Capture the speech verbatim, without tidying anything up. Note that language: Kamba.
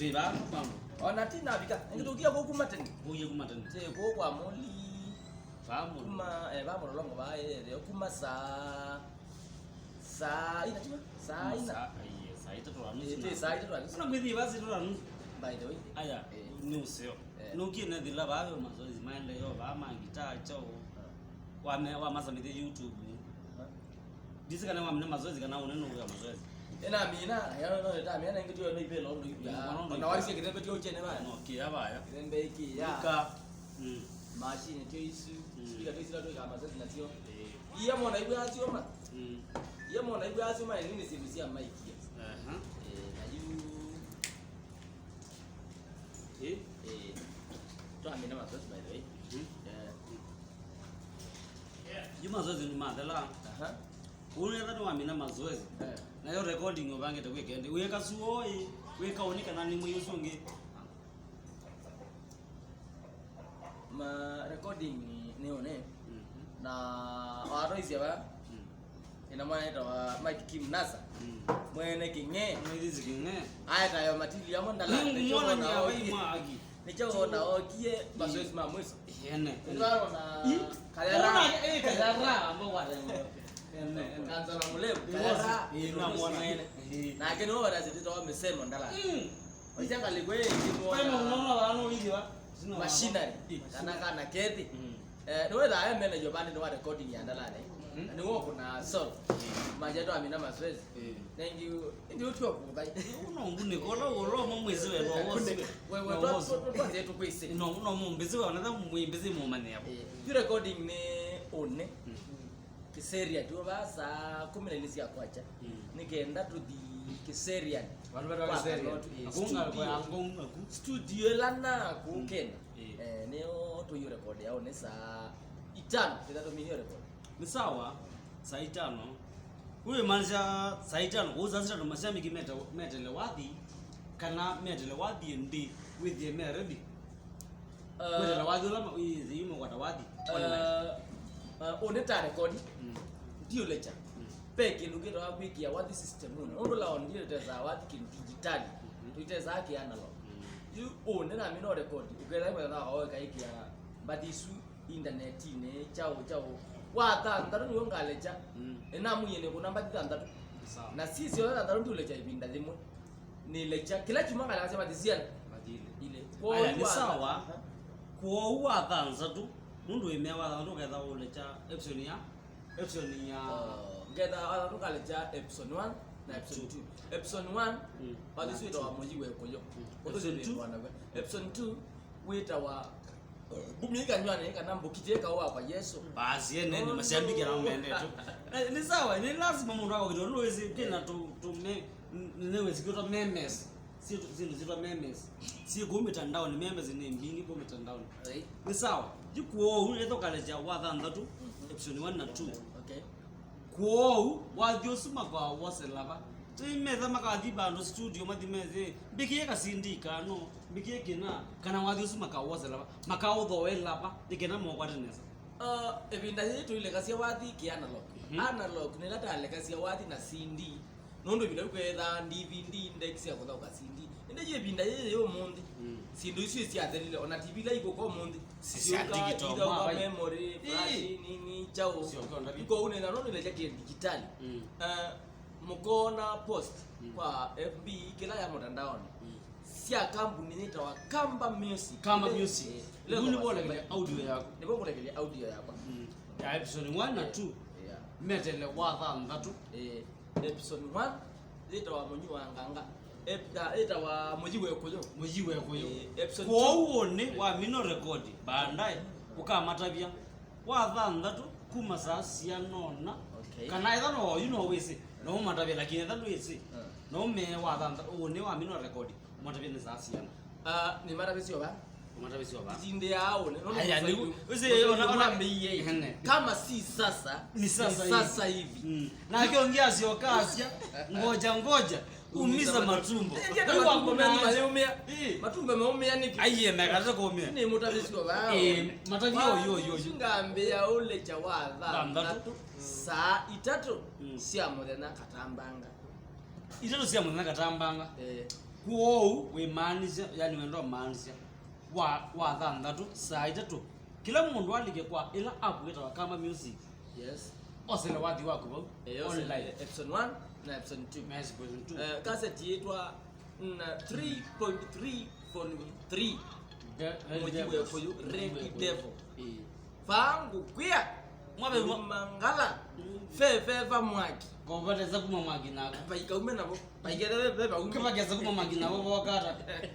Twĩ vaa mambo. Ona ti navika. Nĩngĩtũkie kũu kuma tene. Ũie kuma tene. Tĩ kũu kwa Mũli. Vaa Mũli. Kuma, eh, vaa Mũlolongo vaa, eh, kuma saa, saa ina, tiwa? Saa ina. Saa, aiye, saa itatũ na nusu. Eh, tĩ saa itatũ na nusu. Sina kwĩthi vaa saa itatũ na nusu. By the way. Aya, eh, nĩ ũseo. Eh. Nũkie nethĩla vaa ve mazoezi maendeeo vaa ma ngitaa kyaũ. Ah. Wame-, wamasamĩthya YouTube. Ah. Ndisi kana wamina mazoezi kana ũnene wa mazoezi. Ĩna mina, ya no, no, ta mina ngitu no ipelo ndo ipya. Mm, no, no. Na wali sie kitembe tio chene baya. No, kia baya. Kitembe iki ya. Luka. Mm. Machine tio isu, mm, speaker tio isu tio ka mazoezi na tio. Eh. Iya mona ibu asio ma. Mm. Iya mona ibu asio ma nini si bisia mic ya. Aha. Eh, na yu. Eh? Eh. Twamina mazoezi, by the way. Mm. Eh. Yu mazoezi nĩ mathela. Aha. Ũnetha nĩwamina mazoezi. Eh. Nayo recording ũvangĩte wĩka ĩndĩ. Wĩka suo ĩ, wĩka ũnĩ kana nĩ mwĩ ũsu ũngĩ. Ma recording nĩ ũnĩ. Mhm. Na watwaisya va? Mm. Ĩna mwana etawa Mike Kim Nasa. Mm. Mwene King'e. Mwene King'e. Aetayo matili amo ndala. Nĩngũmwona nĩ awa imwaki. Nĩkyo wona okie mazoezi ma mwiso. Ene. Nĩtwaona Kayara. Ona, eh, Kayara, amba kwa rengo. Ene, ene. Kanzala Mulevu, Kayara. Ĩĩ, namwona. Ene. Ĩĩ. Nake nĩwe wanasitĩtawa misemo ndala. Mm. Oisya ngalĩko ĩĩ, ĩmwe. Kwa hiyo unaona wana hivi wa? Machinery. Ĩĩ. Kana kana kethi. Mm. Eh, nĩwethaa e manager vandũ nĩ wa recording ya ndalane. Mm. Na nĩwe ũkũna solo. Ĩĩ. Maja twamina mazoezi. Ĩĩ. Na ingi, indi ũtwa kũthai. Uno ngune kola ulo mo mwezi we no wosu. We, we, no twa-, wosu. Twa-, twa-, twaze tũkwĩsĩ. No, no mo mbezi we, na mo mbezi mo manya. Eh, yu recording nĩ ũnĩ. Mm. Kiserian, tuo vaa saa kumi na ilĩ sya kwakya. Mm. Nĩ kenda tũthi Kiserian. Vandũ vetawa Kiserian. Kwa Kanoti, eh, akunga studio. Kwa angu aku. Studio ĩla naku, mm, Kenya. Eh. Eh, nĩyo tũiũ record yao nĩ saa itano, ĩtatũ mini record. Nĩ sawa, saa itano. Wĩmaanisya saa itano, kũu saa sita andũ mashabiki mete-, metele wathi, kana metele wathi ĩndĩ, wĩthĩe me ready? Uh, kwĩtela wathi ũla ma-, ĩ-, ĩ-, mũkwata wathi, uh, online. Uh, ũnĩ ta record, mm, ndiũlecha. Mm. Ve kĩndũ kĩtawa kwĩkĩa wathi system ũnĩ. Ũndũ lao ndiũtesaa wathi kĩndũ digitali. Mm-hmm. Tũitesaa kĩ analog. Mm. Yu ũnĩ na mino record, ũketha ĩmwe na oe kaikĩa mbathi isu intanetinĩ, kyaũ, kyaũ. Wa thanthatũ nĩw'o ngalecha. Mm. Ĩnamwie nĩkũna mbathi thanthatũ. Sawa. Na sisyo thanthatũ ndiũlecha ĩvinda yĩmwe. Nĩlecha. Kĩla kyumwa ngalekasya mbathi siana. Mbathi ilĩ. Ilĩ. Aya, nĩ sawa. Aha. Kwoou wa thanthatũ, nũndũ ĩmea wa thanthatũ ũketha ũlecha episode ya, episode ya. Oh, ngetha wa thanthatũ ngalecha episode one na episode two. Episode one, mm, wathi ũsu wĩtawa Mũyi wa Ĩkũyũ. Mm. Ũndũ episode two. Episode two wĩtawa Mbumi kanywani kana mbukitye kaũ wakwa Yesu. Basi, ene, ni mashabiki na mendete. Eh, ni sawa, ni lazima mũndũ akokitwe, nũwĩsĩ, kĩna tu, tu me, nĩwĩsĩ kĩtwa memes. Si tu, si tu, si tu memes. Si kũ mitandaoni, memes ni mbingi kũ mitandaoni. Right. Ni sawa. Jikuo, nĩtũkalecha wa thanthatũ, mhm, episode one na two. Okay. Kwoou, wathi ũsu makaa wosela va? Ti metha makathi vandũ studio mathi methĩ, mbĩkĩe ka C D kano, mbĩkĩe kĩna, kana wathi ũsu makaa wosela va? Makaũthoela va? Nĩ kenda mokwate nesa. Uh, ĩvinda yĩĩ tũilekasya wathi kĩ analog. Mhm. Analog nĩla talekasya wathi na C D. Nũndũ ĩvinda yu kwethaa D V D index ya kũthaũka C D. Ĩndĩ yu ĩvinda yĩĩ yĩ ũmũnthĩ, mm, syĩndũ isu syathelile, ona T V ila ikũka ũmũnthĩ. Si sya syũka, digital, ithauka mwa vai. Memory, ii, flash, nini, kyaũ. Syoka ona vi. Iko une na nũndũ ilekya kĩ digitali. Mm. Eh, mũkona post, mm, kwa F B kĩla ya mũtandaoni. Mm. Sya kambuni yĩtawa Kamba Music. Kamba Music. Eh, nĩvo ngũlekelya audio yaku. Nĩvo ngũlekelya audio yakwa. Mm. Ya episode one na two. Yeah. Metele wa thanthatũ. Eh. Episode one yĩtawa Mũyi wa Nganga. Ep-, ah, yĩtawa Mũyi wa Ĩkũyũ. Mũyi wa Ĩkũyũ. Eh, episode two. Kwoou ũnĩ, eh, wamina record, baadaye ũkamatavya wa thanthatũ kuma saa siana ũna. Okay. Kana etha no oyu no wĩsĩ, no ũmatavya, lakini etha ndwĩsĩ, eh, no ũmee wa thanthatũ, ũnĩ wamina record, ũmatavya nĩ saa siana. Ah, nĩmatavĩsye va? Ũmatavĩsye va? Itindĩaa ũne. Aya, nĩgu-, wĩsĩ, ona, ona, mwambĩie. Ene. Kama si sasa, ni sasa hivi. Mm. Nake ũngĩ asyoka asya, "Ngoja, ngoja, umiza matumbo." Ĩĩ, ata matumbo menyu mayũmĩa? Ĩĩ. Matumbo maũmĩa nĩkĩ? Aiye, mekata kũmĩa. Nĩ mũtavĩsye va? Ĩĩ, matavya ũyũ, ũyũ, ũyũ. Ũsu ngambĩĩa ũlecha wa thanthatũ, thanthatũ, saa itatũ, mm, sya mũthenya katambanga. Itatũ sya mũthenya katambanga. Eh. Kwoou wĩmaanisya, yani wenda ũmaanisya wa, wa thanthatũ saa itatũ, kĩla mũndũ alike kwa ĩla app ĩtawa Kamba Music. Yes. Osele wathi waku vau. Eh, yose Online. Episode one na episode two. Yes, version two. Eh, kaseti yĩtwa na three point three volume three. The- the- Mũji the- wekuyu Reggae Devil. Eh. Vangu kwia. Mwabe mwa- Mangala. Fefeva mwaki. Kovatesa kuma mwaki nako. Vaikaume navo. Vaikethe veva ume. Kivakesa kuma mwaki nako vokata.